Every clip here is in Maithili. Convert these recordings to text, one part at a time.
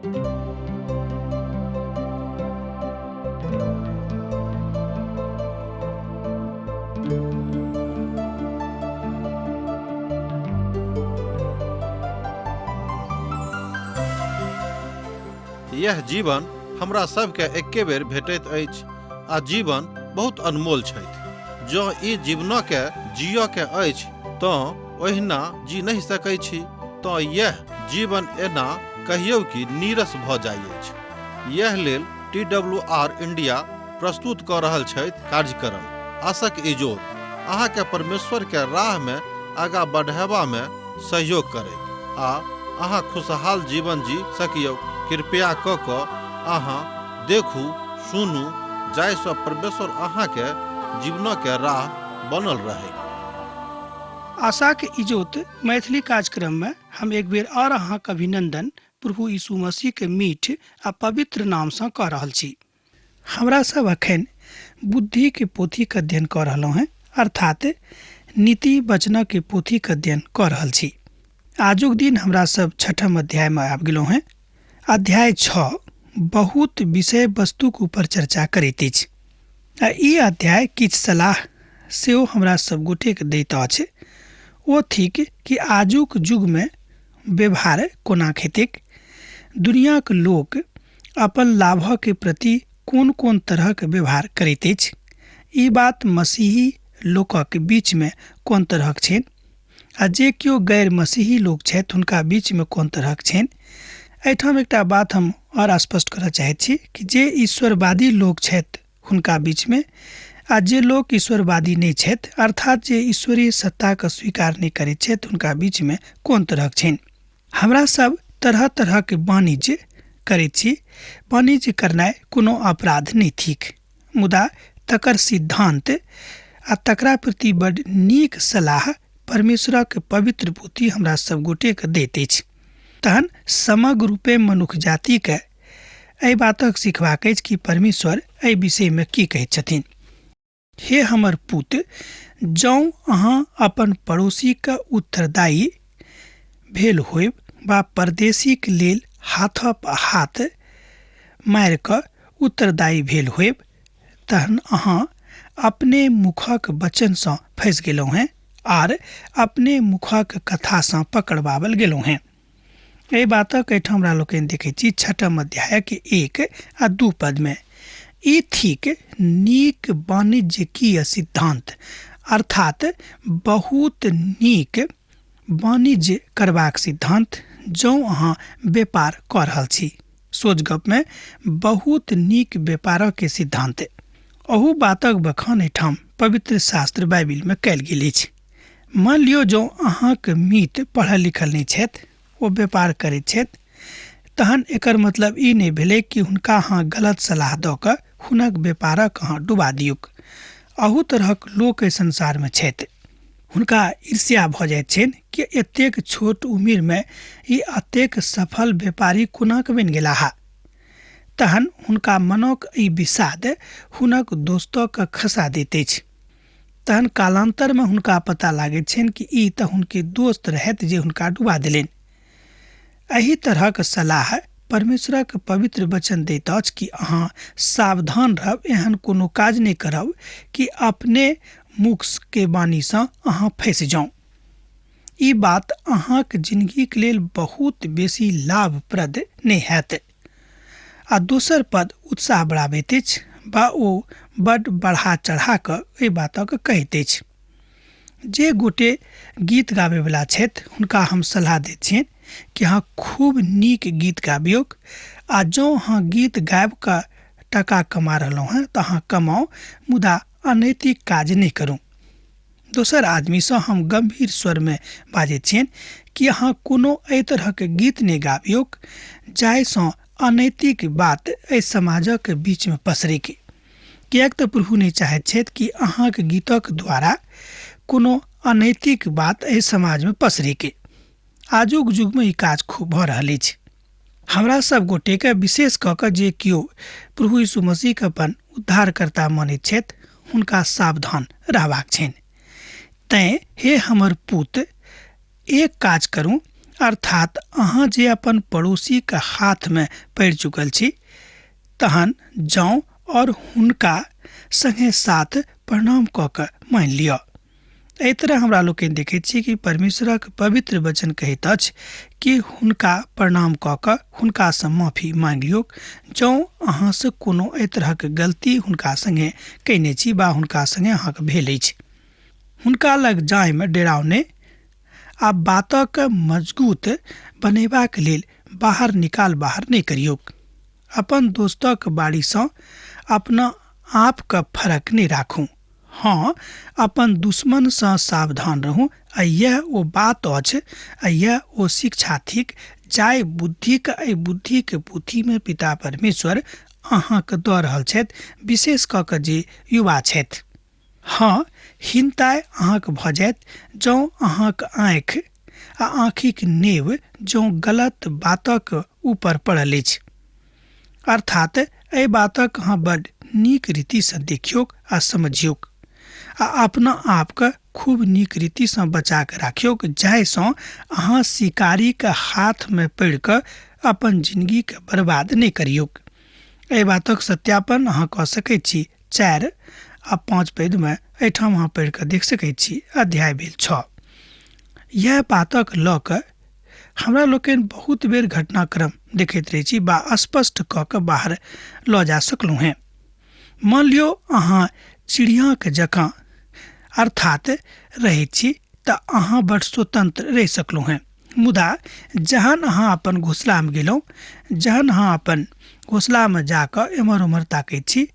यह जीवन हमरा सबके एके बेर भेटैत अछि आ जीवन बहुत अनमोल छथि। जँ ई जीवनके जियऽ के अछि तँ ओहिना जी नहि सकै छी तँ यैह जीवन एना कहियौ कि नीरस भऽ जाइ अछि। यैह लेल टी डब्ल्यू आर इंडिया प्रस्तुत कऽ रहल छथि कार्यक्रम आशक इजोत अहाँके परमेश्वर के राह मे आगा बढ़ेबा मे सहयोग करैत आ अहाँ खुशहाल जीवन जी सकियौ। कृपया कऽ कऽ अहाँ देखू सुनू जाहिसँ परमेश्वर अहाँके जीवनके राह बनल रहै। आशाक इजोत मैथिली कार्यक्रम में हम एक बेर और अहाँक अभिनंदन प्रभु यीशु मसीह के मीठ आ पवित्र नाम सँ कऽ रहल छी। हमरा सब अखन बुद्धि के पोथी के अध्ययन कऽ रहलहुँ हेँ, अर्थात नीति वचनक के पोथी के अध्ययन कऽ रहल छी। आजुक दिन हमरा सब छठम अध्याय में आबि गेलहुँ हेँ। अध्याय 6 बहुत विषय वस्तुक ऊपर चर्चा करैत अछि आ ई अध्याय किछु सलाह सेहो हमरा सब गोटेके दैत अछि। ओ थिक कि आजुक युगमे व्यवहार कोना हेतैक, दुनियाक लोक अपन लाभके प्रति कोन कोन तरहक व्यवहार करैत अछि, ई बात मसीही लोकक बीचमे कोन तरहक छनि आ जे केओ गैर मसीही लोक छथि हुनका बीचमे कोन तरहक छनि। एहिठाम एकटा बात हम आओर स्पष्ट करऽ चाहैत छी कि जे ईश्वरवादी लोक छथि हुनका बीचमे आ जे लोक ईश्वरवादी नहि छथि, अर्थात जे ईश्वरीय सत्ताके स्वीकार नहि करैत छथि, हुनका बीचमे कोन तरहक छनि। हमरा सब तरह तरहक वाणिज्य करैत छी। वाणिज्य करनाइ कोनो अपराध नहि थिक, मुदा तकर सिद्धान्त आ तकरा प्रति बड नीक सलाह परमेश्वरक पवित्र पोथी हमरा सब गोटेके दैत अछि। तहन समग्र रूपे मनुख जातिके एहि बातक सिखबाक अछि कि परमेश्वर एहि विषयमे की कहैत छथिन। हे हमर पुत, जौं अहाँ अपन पड़ोसीके उत्तरदायी भेल होयब वा परदेशीक लेल हाथप हाथ मारि कऽ उत्तरदायी भेल होयब, तहन अहाँ अपने मुखक वचनसँ फँसि गेलहुँ हेँ आर अपने मुखक कथासँ पकड़बावल गेलहुँ हेँ। एहि बातक एहिठाम हमरा लोकनि देखैत छी छठम अध्यायक 1 आ 2 पदमे। ई थिक नीक वाणिज्यकीय सिद्धांत, अर्थात बहुत नीक वाणिज्य करबाक सिद्धांत जौं अहाँ व्यापार कऽ रहल छी। सोझ गपमे बहुत नीक व्यापारक सिद्धांत। अहू बातक बखान एहिठाम पवित्र शास्त्र बाइबिलमे कयल गेल अछि। मान लियौ जँ अहाँक मीत पढ़ल लिखल नहि छथि, ओ व्यापार करैत छथि, तहन एकर मतलब ई नहि भेलै कि हुनका अहाँ गलत सलाह दऽ कऽ हुनक व्यापारक अहाँ डुबा दियौक। अहू तरहक लोक एहि संसारमे छथि। हुनका ईर्ष्या भऽ जाइत छनि कि एतेक छोट उमिरमे ई एतेक सफल व्यापारी कोना कऽ बनि गेलाह। तहन हुनका मनक ई विषाद हुनक दोस्तके खसा दैत अछि। तहन कालान्तरमे हुनका पता लागैत छनि कि ई तऽ हुनके दोस्त रहथि जे हुनका डुबा देलनि। एहि तरहक सलाह परमेश्वरक पवित्र वचन दैत अछि कि अहाँ सावधान रहब, एहन कोनो काज नहि करब कि अपने मुख के वाणीसँ अहाँ फँसि जाउ। ई बात अहाँक जिनगीक लेल बहुत बेसी लाभप्रद नहि हैत। आ दोसर पद उत्साह बढ़ाबैत अछि वा ओ बड्ड बढ़ा चढ़ा कऽ एहि बातक कहैत अछि। जे गोटे गीत गाबैवला छथि हुनका हम सलाह दैत छियनि कि अहाँ खूब नीक गीत गाबियौक आ जँ अहाँ गीत गाबि कऽ टाका कमा रहलहुँ हेँ तऽ अहाँ कमाउ, मुदा अनैतिक काज नहि करू। दोसर आदमीसँ हम गम्भीर स्वरमे बाजैत छियनि कि अहाँ कोनो एहि तरहक गीत नहि गाबियौक जाहिसँ अनैतिक बात एहि समाजक बीचमे पसरैक, किएक तऽ प्रभु नहि चाहैत छथि कि अहाँक गीतक द्वारा कोनो अनैतिक बात एहि समाजमे पसरैक। आजुक युगमे ई काज खूब भऽ रहल अछि। हमरा सब गोटेके विशेष कऽ कऽ जे केओ प्रभु यीशु मसीहके अपन उद्धारकर्ता मानैत छथि हुनका सावधान रहबाक छनि। तैँ हे हमर पुत, एक काज करू, अर्थात अहाँ जे अपन पड़ोसीके हाथमे पड़ि चुकल छी, तहन जाउ आओर हुनका सङ्गे साथ प्रणाम कऽ कऽ मानि लिअ। एहि तरह हमरा लोकनि देखैत छी कि परमेश्वरक पवित्र वचन कहैत अछि कि हुनका प्रणाम कऽ कऽ हुनकासँ माफी मांगि लियौक, जँ अहाँसँ कोनो एहि तरहक गलती हुनका सङ्गे कयने छी वा हुनका सङ्गे अहाँके भेल अछि। हुनका लग जायमे डेराउ नहि आ बातक मजगूत बनेबाक लेल बाहर निकाल बाहर नहि करियौक। अपन दोस्तक बाड़ीसँ अपना आपके फरक नहि राखू। हँ, अपन दुश्मनसँ सावधान रहू। आ यैह ओ बात अछि आ यैह ओ शिक्षा थिक जाहि बुद्धिक एहि बुद्धिके पोथीमे पिता परमेश्वर अहाँके दऽ रहल छथि, विशेष कऽ कऽ जे युवा छथि। हँ, हीनताइ अहाँके भऽ जायत जँ अहाँक आँखि आ आँखिक नेव जँ गलत बातक ऊपर पड़ल अछि। अर्थात एहि बातक अहाँ बड नीक रीतिसँ देखियौक आ समझियौक आ अपना आपके खूब नीक रीतिसँ बचा कऽ राखियौक, जाहिसँ अहाँ शिकारीके हाथमे पड़ि कऽ अपन जिनगीके बर्बाद नहि करियौक। एहि बातक सत्यापन अहाँ कऽ सकैत छी 4 आ 5 पदमे। एहिठाम अहाँ पढ़ि कऽ देख सकैत छी, अध्याय भेल 6। इएह बातक लऽ कऽ हमरा लोकनि बहुत बेर घटनाक्रम देखैत रहै छी बा स्पष्ट कऽ कऽ बाहर लऽ जा सकलहुँ हेँ। मान लियौ अहाँ चिड़ियाके जकाँ अर्थात रहैत छी तऽ अहाँ बड स्वतंत्र रहि सकलहुँ हेँ, मुदा जहन अहाँ अपन घोसलामे गेलहुँ, जहन अहाँ अपन घोसलामे जाकऽ एम्हर ओम्हर ताकैत छी,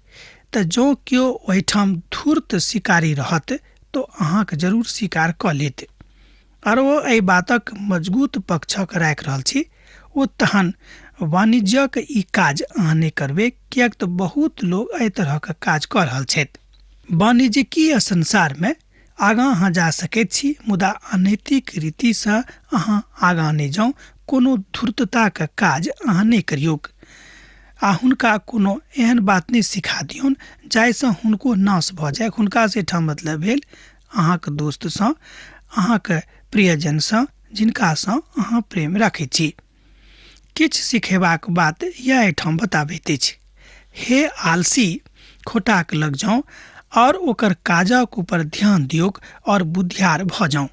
तऽ जँ केओ ओहिठाम धूर्त शिकारी रहत तऽ अहाँके जरूर शिकार कऽ लेत। आर ओ एहि बातक मजगूत पक्षक राखि रहल छी, ओ तहन वाणिज्यक ई काज अहाँ नहि करबै, किएक तऽ बहुत लोक एहि तरहक काज कऽ रहल छथि। वाणिज्यिकीय संसारमे आगाँ अहाँ जा सकैत छी, मुदा अनैतिक रीतिसँ अहाँ आगाँ नहि जाउ। कोनो धूर्तताक काज अहाँ नहि करियौक आ हुनका कोनो एहन बात नहि सिखा दियौन जाहिसँ हुनको नाश भऽ जाय। हुनकासँ एहिठाम मतलब भेल अहाँक दोस्तसँ, अहाँक प्रियजनसँ, जिनकासँ अहाँ प्रेम रखैत छी। किछु सिखेबाक बात यैह एहिठाम बताबैत अछि। हे आलसी, खोटाक लग जाउ और ओकर काजक ऊपर ध्यान दियौक और बुद्धियार भऽ जाउ।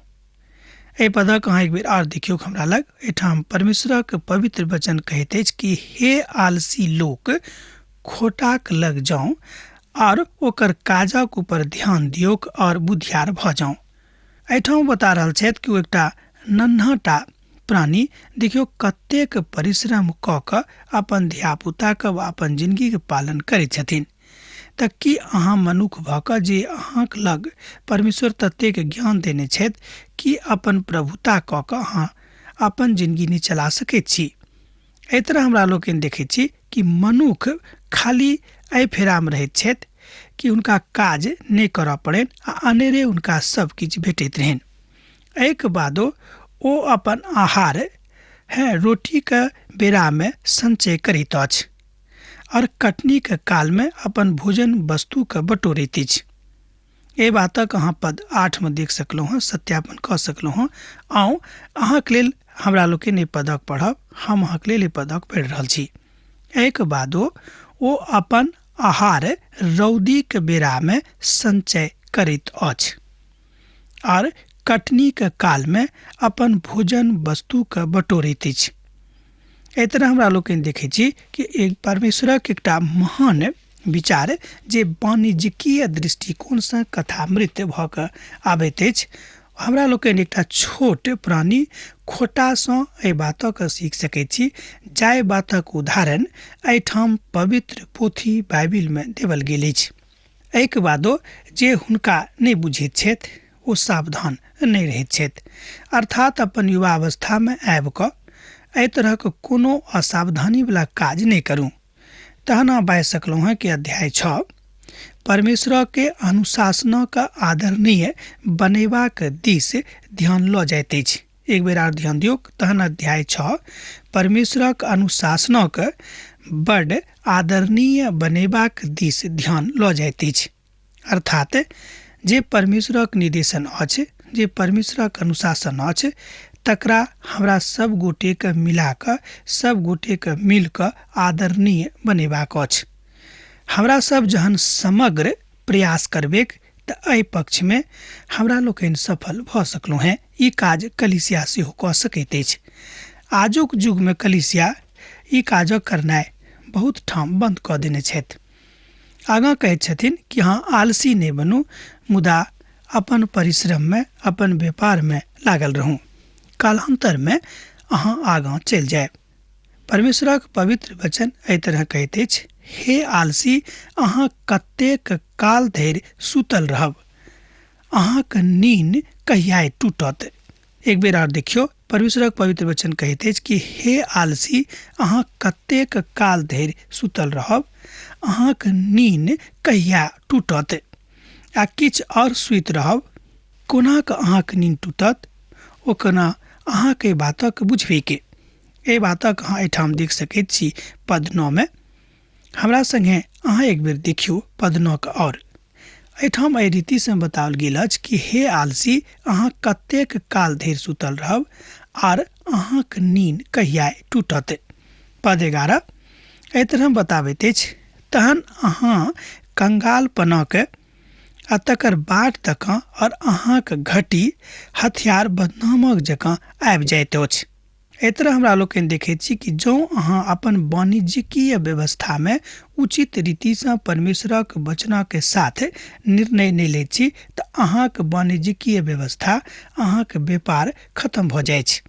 एहि पदक अहाँ एक बेर आर देखियौक हमरा लग। एहिठाम परमेश्वरक पवित्र वचन कहैत अछि कि हे आलसी लोक, खोटाक लग जाउ और ओकर काजक ऊपर ध्यान दियौक और बुद्धियार भऽ जाउ। एहिठाम बता रहल छथि कि ओ एकटा नन्हाटा प्राणी देखियौ कतेक परिश्रम कऽ कऽ अपन धियापुताके वा अपन जिनगीके पालन करै छथिन। तऽ की अहाँ मनुख भऽ कऽ जे अहाँक लग परमेश्वर ततेक ज्ञान देने छथि, की अपन प्रभुता कऽ कऽ अहाँ अपन जिनगी नहि चला सकैत छी? एहि तरह हमरा लोकनि देखैत छी कि मनुख खाली एहि फेरामे रहैत छथि कि हुनका काज नहि करऽ पड़नि आ अनेरे हुनका सब किछु भेटैत रहनि। एहिके बादो ओ अपन आहार रोटीके बेरामे संचय करैत अछि आओर कटनीके कालमे अपन भोजन वस्तुके बटोरैत अछि। एहि बातक अहाँ पद 8 मे देख सकलहुँ हँ, सत्यापन कऽ सकलहुँ हँ। आउ अहाँके लेल हमरा लोकनि एहि पदक पढ़ब, हम अहाँके लेल एहि पदक पढ़ि रहल छी। एहिके बादो ओ अपन आहार रौदीक बेरामे संचय करैत अछि आर कटनीके कालमे अपन भोजन वस्तुके बटोरैत अछि। एहि तरह हमरा लोकनि देखै छी कि एक परमेश्वरक एकटा महान विचार जे वाणिज्यिकीय दृष्टिकोणसँ कथामृत भऽ कऽ आबैत अछि, हमरा लोकनि एकटा छोट प्राणी खोटासँ एहि बातक सीख सकैत छी, जाहि बातक उदाहरण एहिठाम पवित्र पोथी बाइबिलमे देवल गेल अछि। एहिके बादो जे हुनका नहि बुझैत छथि ओ सावधान नहि रहैत छथि, अर्थात अपन युवावस्थामे आबि कऽ एहि तरहक कोनो असावधानीवला काज नहि करू। तहन अहाँ बाजि सकलहुँ हँ कि अध्याय 6 परमेश्वरके अनुशासनक आदरणीय बनेबाक दिस ध्यान लऽ जाइत अछि। एक बेर आर ध्यान दियौक, तहन अध्याय 6 परमेश्वरक अनुशासनक बड आदरणीय बनेबाक दिस ध्यान लऽ जाइत अछि। अर्थात जे परमेश्वरक निर्देशन अछि, जे परमेश्वरक अनुशासन अछि, तकरा हमरा सब गोटेके मिला कऽ, सब गोटेके मिल कऽ आदरणीय बनेबाक अछि। हमरा सब जहन समग्र प्रयास करबेक तऽ एहि पक्षमे हमरा लोकनि सफल भऽ सकलहुँ हेँ। ई काज कलीसिया सेहो कऽ सकैत अछि। आजुक युगमे कलीसिया ई काजक करनाइ बहुत ठाम बन्द कऽ देने छथि। आगाँ कहैत छथिन कि अहाँ आलसी नहि बनू, मुदा अपन परिश्रममे, अपन व्यापारमे लागल रहू, कालान्तरमे अहाँ आगाँ चलि जायब। परमेश्वरक पवित्र वचन एहि तरह कहैत अछि, हे आलसी, अहाँ कतेक काल धरि सुतल रहब? अहाँक नीन कहिया टूटत? एक बेर आर देखियौ, परमेश्वरक पवित्र वचन कहैत अछि कि हे आलसी, अहाँ कतेक काल धरि सुतल रहब? अहाँक नीन कहिया टूटत? आ किछु आओर सुति रहब, कोना कऽ अहाँक नीन टूटत? ओ कोना अहाँके बातक बुझबैके? एहि बातक अहाँ एहिठाम देख सकैत छी पद 9 मे। हमरा संगे अहाँ एक बेर देखियौ पद 9 के। और एहिठाम एहि रीतिसँ बताओल गेल अछि कि हे आलसी, अहाँ कतेक काल धरि सुतल रहब आर अहाँक नीन कहिया टूटत? पद 11 एहि तरह बताबैत अछि, तहन अहाँ कंगालपनाके आ तकर बाट तकाँ और अहाँक घटी हथियार बदनामक जकाँ आबि जाइत अछि। एहि तरह हमरा लोकनि देखैत छी कि जँ अहाँ अपन वाणिज्यिकीय व्यवस्थामे उचित रीतिसँ परमेश्वरक वचनके साथ निर्णय नहि लैत छी तऽ अहाँक वाणिज्यिकीय व्यवस्था, अहाँक व्यापार खत्म भऽ जाइ छै।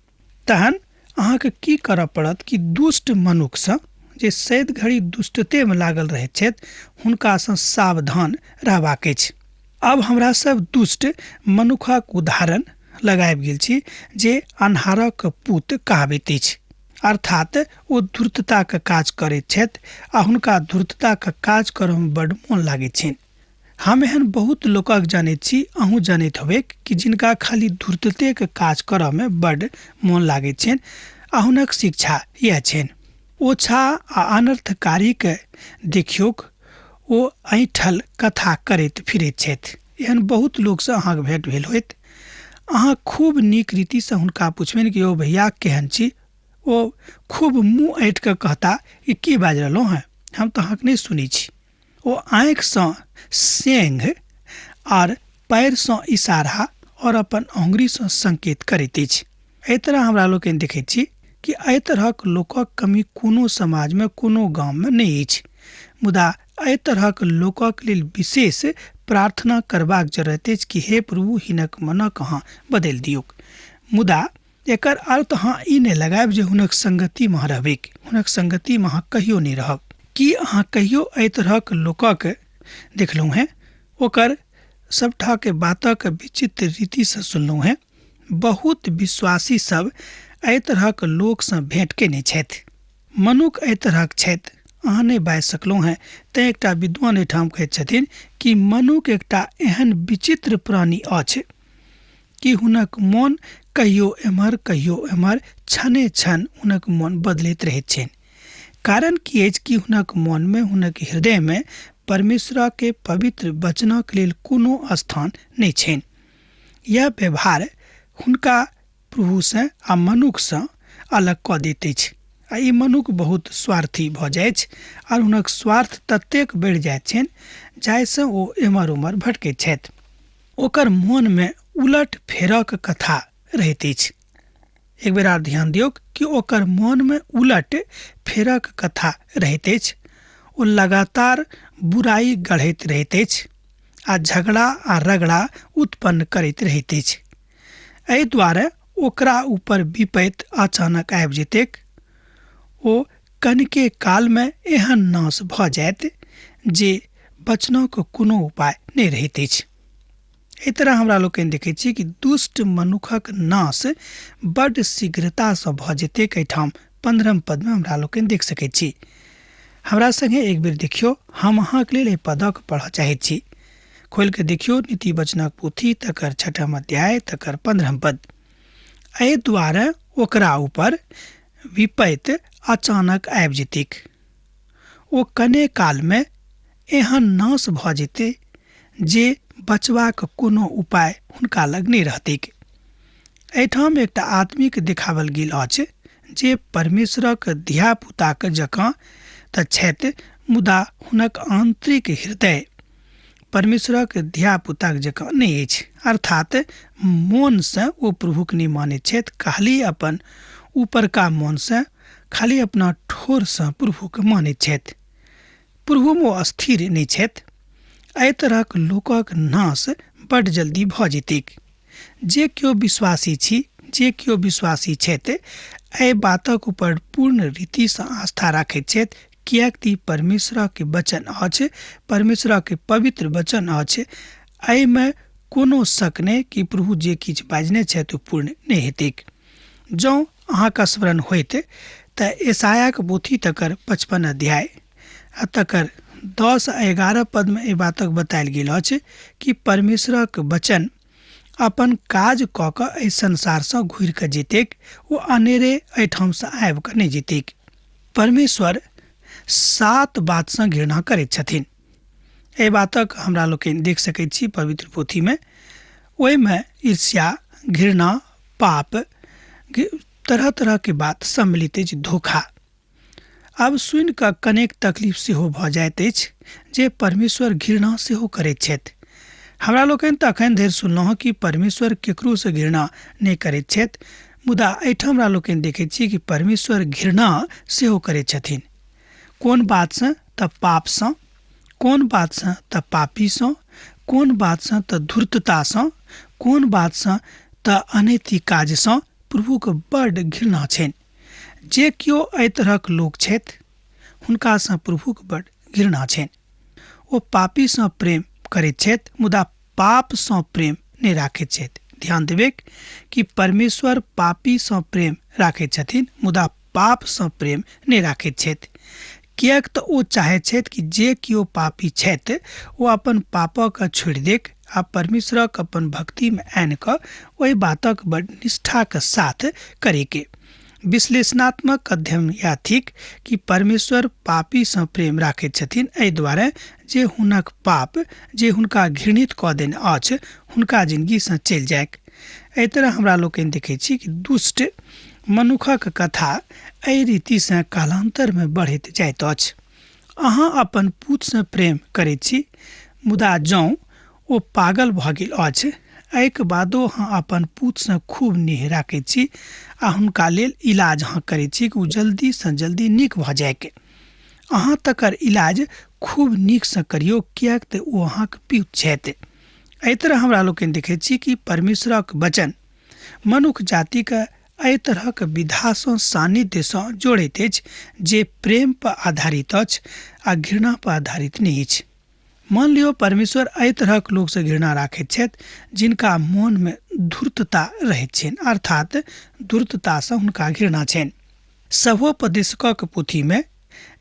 तहन अहाँके की करऽ पड़त कि दुष्ट मनुखसँ, जे सैद घड़ी दुष्टतेमे लागल रहैत छथि, हुनकासँ सावधान रहबाक अछि। आब हमरा सब दुष्ट मनुखक उदाहरण लगाबि गेल छी जे अन्हारक पूत कहाबैत अछि, अर्थात ओ धूर्तताके काज करैत छथि आ हुनका धूर्तताके काज करऽमे बड्ड मोन लागैत छनि। हम एहन बहुत लोकक जनैत छी, अहूँ जनैत होबैक कि जिनका खाली धूर्ततेके काज करऽमे बड्ड मोन लागैत छनि आ हुनक शिक्षा इएह छनि। ओछा आ अनर्थकारीके देखियौक, ओ ऐंठल कथा करैत फिरैत छथि। एहन बहुत लोकसँ अहाँके भेंट भेल होयत। अहाँ खूब नीक रीतिसँ हुनका पुछबनि कि यौ भैया केहन छी? ओ खूब मुँह ऐंठि कऽ कहता कि की बाजि रहलहुँ हेँ, हम तऽ अहाँके नहि सुनै छी। ओ आँखिसँ सेंघ आर पैरसँ इशारा और अपन अङ्गुरीसँ संकेत करैत अछि। एहि तरह हमरा लोकनि देखैत छी कि एहि तरहक लोकक कमी कोनो समाजमे, कोनो गाममे नहि अछि, मुदा एहि तरहक लोकक लेल विशेष प्रार्थना करबाक जरूरत अछि कि हे प्रभु, हिनक मनक अहाँ बदलि दियौक। मुदा एकर अर्थ अहाँ ई नहि लगायब जे हुनक संगतिमे अहाँ रहबैक, हुनक संगतिमे अहाँ कहियो नहि रहब। की अहाँ कहियो एहि तरहक लोकक देखलहुँ हेँ? ओकर सबठाके बातक विचित्र रीतिसँ सुनलहुँ हेँ? बहुत विश्वासी सब एहि तरहक लोकसँ भेंट केने छथि। मनुख एहि तरहक छथि, अहाँ नहि बाजि सकलहुँ हेँ। तैँ एकटा विद्वान एहिठाम कहैत छथिन कि मनुख एकटा एहन विचित्र प्राणी अछि कि हुनक मोन कहियो एम्हर कहियो एम्हर, क्षणे क्षण हुनक मोन बदलैत रहैत छनि। कारण की अछि कि हुनक मोनमे, हुनक हृदयमे परमेश्वरके पवित्र वचनक लेल कोनो स्थान नहि छनि। यह व्यवहार हुनका प्रभुसँ आ मनुखसँ अलग कऽ दैत अछि आ ई मनुख बहुत स्वार्थी भऽ जाइछ आर हुनक स्वार्थ ततेक बढ़ि जाइत छनि जाहिसँ ओ एम्हर ओम्हर भटकैत छथि। ओकर मोनमे उलट फेरक कथा रहैत अछि। एक बेर आर ध्यान दियौक कि ओकर मोनमे उलट फेरक कथा रहैत अछि। ओ लगातार बुराइ गढ़ैत रहैत अछि आ झगड़ा आ रगड़ा उत्पन्न करैत रहैत अछि। एहि दुआरे ओकरा ऊपर विपैत अचानक आबि जेतैक। ओ कनिके कालमे एहन नाश भऽ जायत जे बचनाक कोनो उपाय नहि रहैत अछि। एहि तरह हमरा लोकनि देखैत छी कि दुष्ट मनुखक नाश बड्ड शीघ्रतासँ भऽ जेतैक। एहिठाम 15 पदमे हमरा लोकनि देख सकैत छी। हमरा संगे एक बेर देखियौ, हम अहाँके लेल एहि पदक पढ़ऽ चाहैत छी। खोलि कऽ देखियौ नीति वचनक पोथी, तकर 6 अध्याय, तकर 15 पद। एहि दुआरे ओकरा ऊपर विपैत अचानक आबि जेतैक। ओ कने कालमे एहन नाश भऽ जेतै जे बचबाक कोनो उपाय हुनका लग नहि रहतैक। एहिठाम एकटा आदमीके देखावल गेल अछि जे परमेश्वरक धियापुताके जकाँ तऽ छथि, मुदा हुनक आन्तरिक हृदय परमेश्वरक धियापुताक जकाँ नहि अछि। अर्थात मोनसँ ओ प्रभुके नहि मानैत छथि, खाली अपन ऊपरका मोनसँ, खाली अपना ठोरसँ प्रभुके मानैत छथि। प्रभुमे ओ स्थिर नहि छथि। एहि तरहक लोकक नाश बड्ड जल्दी भऽ जेतैक। जे केओ विश्वासी छी, जे केओ विश्वासी छथि, एहि बातक ऊपर पूर्ण रीतिसँ आस्था राखैत छथि, किएक तऽ ई परमेश्वरके वचन अछि, परमेश्वरके पवित्र वचन अछि। एहिमे कोनो शक नहि कि प्रभु जे किछु बाजने छथि ओ पूर्ण नहि हेतैक। जँ अहाँके स्मरण होइत तऽ ईसायाक पोथी तकर 55 अध्याय आ तकर 10 आ 11 पदमे एहि बातक बतायल गेल अछि कि परमेश्वरक वचन अपन काज कऽ कऽ एहि संसारसँ घुरि कऽ जेतैक, ओ अनेरे एहिठामसँ आबि कऽ नहि जेतैक। परमेश्वर 7 बातसँ घृणा करैत छथिन। एहि बातक हमरा लोकनि देख सकैत छी पवित्र पोथीमे। ओहिमे ईर्ष्या, घृणा, पाप, तरह तरहके बात सम्मिलित अछि, धोखा। आब सुनि कऽ कनेक तकलीफ सेहो भऽ जाइत अछि जे परमेश्वर घृणा सेहो करैत छथि। हमरा लोकनि तऽ एखन धरि सुनलहुँ हँ कि परमेश्वर केकरोसँ घृणा नहि करैत छथि, मुदा एहिठाम हमरा लोकनि देखैत छी कि परमेश्वर घृणा सेहो करैत छथिन। कोन बातसँ? तऽ पापसँ। कोन बातसँ? तऽ पापीसँ। कोन बातसँ? तऽ धूर्ततासँ। कोन बातसँ? तऽ अनैतिक काजसँ प्रभुके बड्ड घृणा छनि। जे केओ एहि तरहक लोक छथि हुनकासँ प्रभुके बड्ड घृणा छनि। ओ पापीसँ प्रेम करैत छथि, मुदा पापसँ प्रेम नहि राखैत छथि। ध्यान देबैक कि परमेश्वर पापीसँ प्रेम राखैत छथिन, मुदा पापसँ प्रेम नहि राखैत छथि। किएक तऽ ओ चाहैत छथि कि जे केओ पापी छथि ओ अपन पापके छोड़ि देक आ परमेश्वरक अपन भक्तिमे आनि कऽ ओहि बातक बड निष्ठाके साथ करैके। विश्लेषणात्मक अध्ययन इएह थिक कि परमेश्वर पापीसँ प्रेम राखैत छथिन एहि दुआरे जे हुनक पाप जे हुनका घृणित कऽ देने अछि हुनका जिनगीसँ चलि जाइक। एहि तरह हमरा लोकनि देखै छी कि दुष्ट मनुखक कथा एहि रीतिसँ कालान्तरमे बढ़ैत जाइत अछि। अहाँ अपन पूतसँ प्रेम करैत छी, मुदा जँ ओ पागल भऽ गेल अछि एहिके बादो अहाँ अपन पूतसँ खूब नेह राखैत छी आ हुनका लेल इलाज अहाँ करैत छी कि ओ जल्दीसँ जल्दी नीक भऽ जाइक। अहाँ तकर इलाज खूब नीकसँ करियौ, किएक तऽ ओ अहाँके पीउत छथि। एहि तरह हमरा लोकनि देखैत छी कि परमेश्वरक वचन मनुख जातिके एहि तरहक विधासँ सान्निध्यसँ जोड़ैत अछि जे प्रेम पर आधारित अछि आ घृणा पर आधारित नहि अछि। मान लियौ परमेश्वर एहि तरहक लोकसँ घृणा राखैत छथि जिनका मोनमे धूर्तता रहैत छनि, अर्थात धूर्ततासँ हुनका घृणा छनि। सभोपदेशकक पोथीमे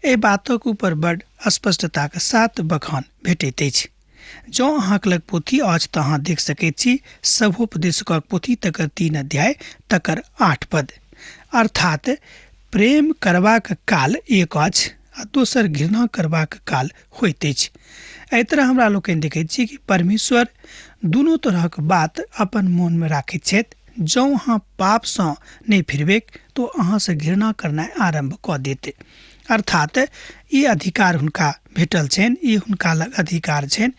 एहि बातक ऊपर बड स्पष्टताक साथ बखान भेटैत अछि। जँ अहाँके लग पोथी अछि तऽ अहाँ देख सकैत छी सभोपदेशकक पोथी तकर 3 अध्याय तकर 8 पद। अर्थात प्रेम करबाक काल एक अछि आ दोसर घृणा करबाक काल होइत अछि। एहि तरह हमरा लोकनि देखैत छी कि परमेश्वर दुनू तरहक बात अपन मोनमे राखैत छथि। जँ अहाँ पापसँ नहि फिरबैक तो अहाँसँ घृणा करनाइ आरम्भ कऽ देत। अर्थात ई अधिकार हुनका भेटल छनि, ई हुनका लग अधिकार छनि,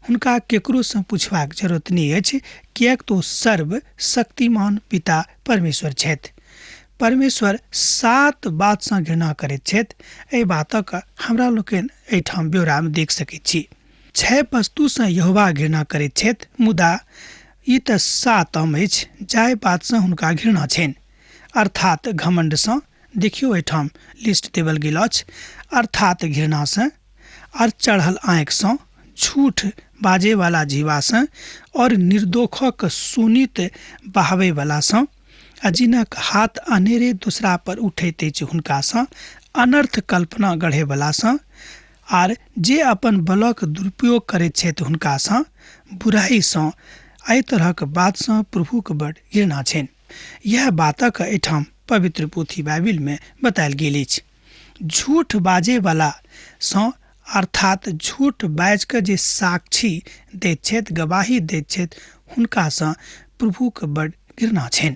हुनका केकरोसँ पुछबाक जरूरत नहि अछि, किएक तऽ ओ सर्व शक्तिमान पिता परमेश्वर छथि। परमेश्वर 7 बातसँ घृणा करैत छथि। एहि बातक हमरा लोकनि एहिठाम ब्यौरामे देख सकैत छी। 6 वस्तुसँ यहोवा घृणा करैत छथि, मुदा ई तऽ 7 अछि जाहि बातसँ हुनका घृणा छनि, अर्थात घमण्डसँ। देखियौ एहिठाम लिस्ट देवल गेल अछि, अर्थात घृणासँ, आर चढ़ल आँखिसँ, झूठ बाजैवला जीवासँ, और निर्दोखक सुनित बहाबैवलासँ, आ जिनक हाथ अनेरे दूसरा पर उठैत अछि हुनकासँ, अनर्थ कल्पना गढ़ैवलासँ, आर जे अपन बलक दुरुपयोग करैत छथि हुनकासँ, बुराइसँ, एहि तरहक बातसँ प्रभुक बड़ घृणा छनि। यह बातक एहिठाम पवित्र पोथी बाइबिलमे बतायल गेल अछि। झूठ बाजैवला सँ, अर्थात झूठ बाजि कऽ जे साक्षी दैत छथि, गवाही दैत छथि, हुनकासँ प्रभुक बड़ घृणा छनि।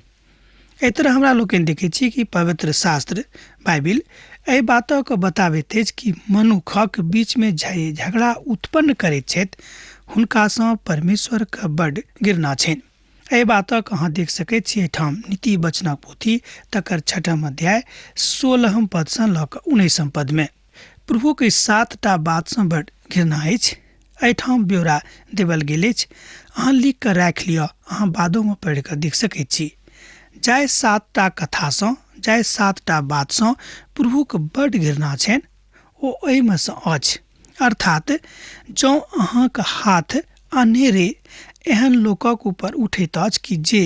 एहि तरह हमरा लोकनि देखैत छी कि पवित्र शास्त्र बाइबिल एहि बातक बताबैत अछि कि मनुखक बीचमे झगड़ा उत्पन्न करैत छथि हुनकासँ परमेश्वरके बड्ड घृणा छनि। एहि बातक अहाँ देख सकैत छी एहिठाम नीति वचनक पोथी तकर छठम अध्याय 16 पदसँ लऽ कऽ 19 पदमे। प्रभुके 7टा बातसँ बड्ड घृणा अछि। एहिठाम ब्यौरा देवल गेल अछि, अहाँ लिख कऽ राखि लिअ, अहाँ बादोमे पढ़ि कऽ देख सकैत छी। जाहि 7टा कथासँ, जाहि 7टा बातसँ प्रभुके बड्ड घृणा छनि ओ एहिमे सँ अछि। अर्थात जँ अहाँके हाथ अनेरे एहन लोकक ऊपर उठैत अछि कि जे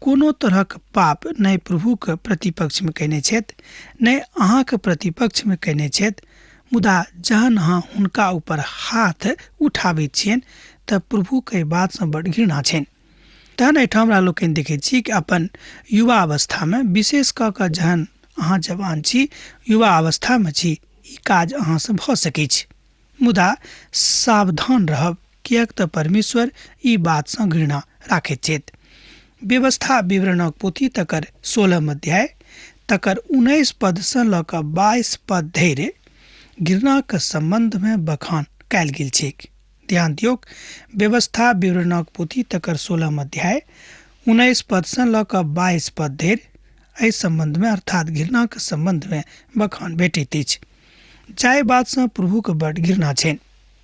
कोनो तरहक पाप नहि प्रभुके प्रतिपक्षमे कयने छथि, नहि अहाँके प्रतिपक्षमे कयने छथि, मुदा जहन अहाँ हुनका ऊपर हाथ उठाबैत छियनि तऽ प्रभुके एहि बातसँ बड्ड घृणा छनि। तहन एहिठाम हमरा लोकनि देखैत छी कि अपन युवा अवस्थामे, विशेष कऽ कऽ जहन अहाँ जवान छी, युवा अवस्थामे छी, ई काज अहाँसँ भऽ सकैत छै, मुदा सावधान रहब, किएक तऽ परमेश्वर ई बातसँ घृणा राखैत छथि। व्यवस्था विवरणक पोथी तकर 16 अध्याय तकर 19 पदसँ लऽ कऽ 22 पद धरि घृणाक सम्बन्धमे बखान कयल गेल छैक। ध्यान दियौक, व्यवस्था विवरणक पोथी तकर 16 अध्याय 19 पदसँ लऽ कऽ 22 पद धरि एहि सम्बन्धमे अर्थात घृणाक सम्बन्धमे बखान भेटैत अछि। जाहि बातसँ प्रभुके बड्ड घृणा छनि।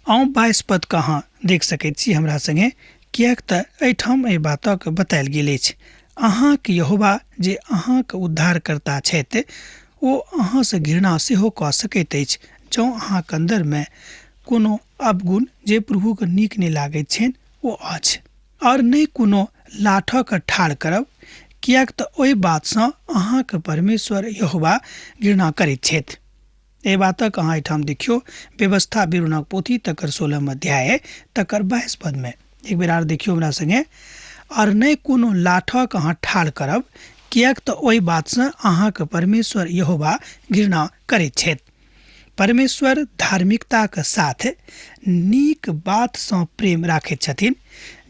अहूँ 22 पद के अहाँ देख सकैत छी हमरा संगे, किएक तऽ एहिठाम एहि बातक बतायल गेल अछि। अहाँक यहोवा जे अहाँक उद्धारकर्ता छथि ओ अहाँसँ घृणा सेहो कऽ सकैत अछि जँ अहाँक अन्दरमे कोनो अवगुण जे प्रभुके नीक नहि लागैत छनि ओ अछि। आओर नहि कोनो लाठक ठाढ़ करब, किएक तऽ ओहि बातसँ अहाँक परमेश्वर यहोवा घृणा करैत छथि। एहि बातक अहाँ एहिठाम देखियौ, व्यवस्था विवरणक पोथी तकर 16 अध्याय तकर 22 पदमे। एक बेर आर देखियौ हमरा संगे, आओर नहि कोनो लाठक अहाँ ठाढ़ करब, किएक तऽ ओहि बातसँ अहाँक परमेश्वर यहोवा घृणा करैत छथि। परमेश्वर धार्मिकताक साथ नीक बातसँ प्रेम राखैत छथिन।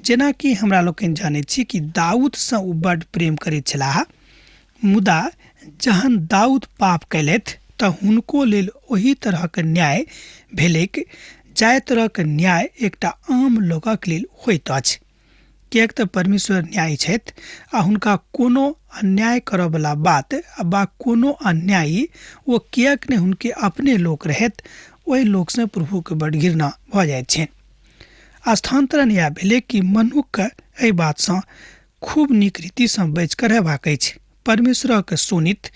जेनाकि हमरा लोकनि जानैत छी कि दाऊदसँ ओ बड्ड प्रेम करैत छलाह, मुदा जहन दाऊद पाप कयलथि तऽ हुनको लेल ओही तरहक न्याय भेलैक जाहि तरहक न्याय एकटा आम लोकक लेल होइत अछि। किएक तऽ परमेश्वर न्यायी छथि आ हुनका कोनो अन्याय करऽवला बात वा कोनो अन्यायी ओ किएक नहि हुनके अपने लोक रहथि, ओहि लोकसँ प्रभुके बड्ड घृणा भऽ जाइत छनि। स्थानान्तरण इएह भेलै कि मनुखके एहि बातसँ खूब नीक रीतिसँ बचि कऽ रहबाक अछि। परमेश्वरक शोणित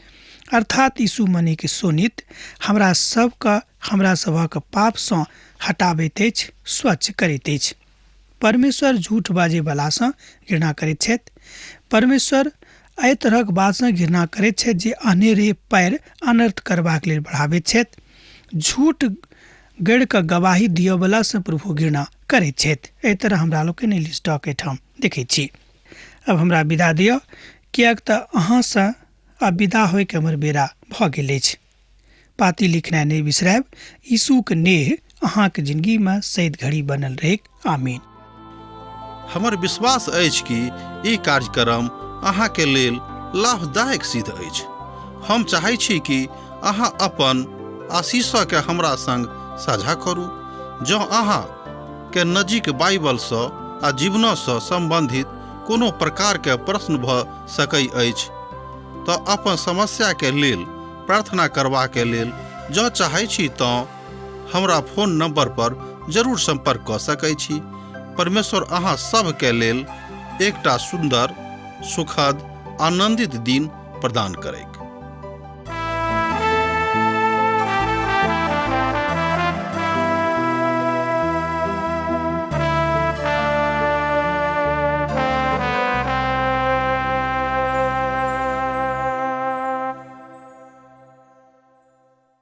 अर्थात यीशु मनीके शोणित हमरा सबके हमरा सभक पापसँ हटाबैत अछि, स्वच्छ करैत अछि। परमेश्वर झूठ बाजैवलासँ घृणा करैत छथि। परमेश्वर एहि तरहक बातसँ घृणा करैत छथि जे अनेरे पैर अनर्थ करबाक लेल बढ़ाबैत छथि। झूठ गढ़ि कऽ गवाही दिअवलासँ प्रभु घृणा करैत छथि। एहि तरह हमरा लोकनि लिस्टक एहिठाम देखैत छी। अब हमरा विदा दिअ, किएक तऽ अहाँसँ आब विदा होइके हमर बेरा भऽ गेल अछि। पाती लिखनाइ नहि बिसरायब। यीशुक नेह अहाँक जिंदगीमे सैद घड़ी बनल रहैक। आमीन। हमर विश्वास अछि कि ई कार्यक्रम अहाँके लेल लाभदायक सिद्ध अछि। हम चाहै छी कि अहाँ अपन आशीषके हमरा संग साझा करू। जँ अहाँ के नजीक बाइबलसँ आ जीवनसँ सम्बन्धित कोनो प्रकारके प्रश्न भऽ सकै अछि तऽ अपन समस्याके लेल प्रार्थना करबाके लेल जँ चाहै छी तँ हमरा फोन नंबर पर जरूर संपर्क कऽ सकै छी। परमेश्वर अहाँ सभके लेल एकटा सुन्दर, सुखद, आनंदित दिन प्रदान करैक।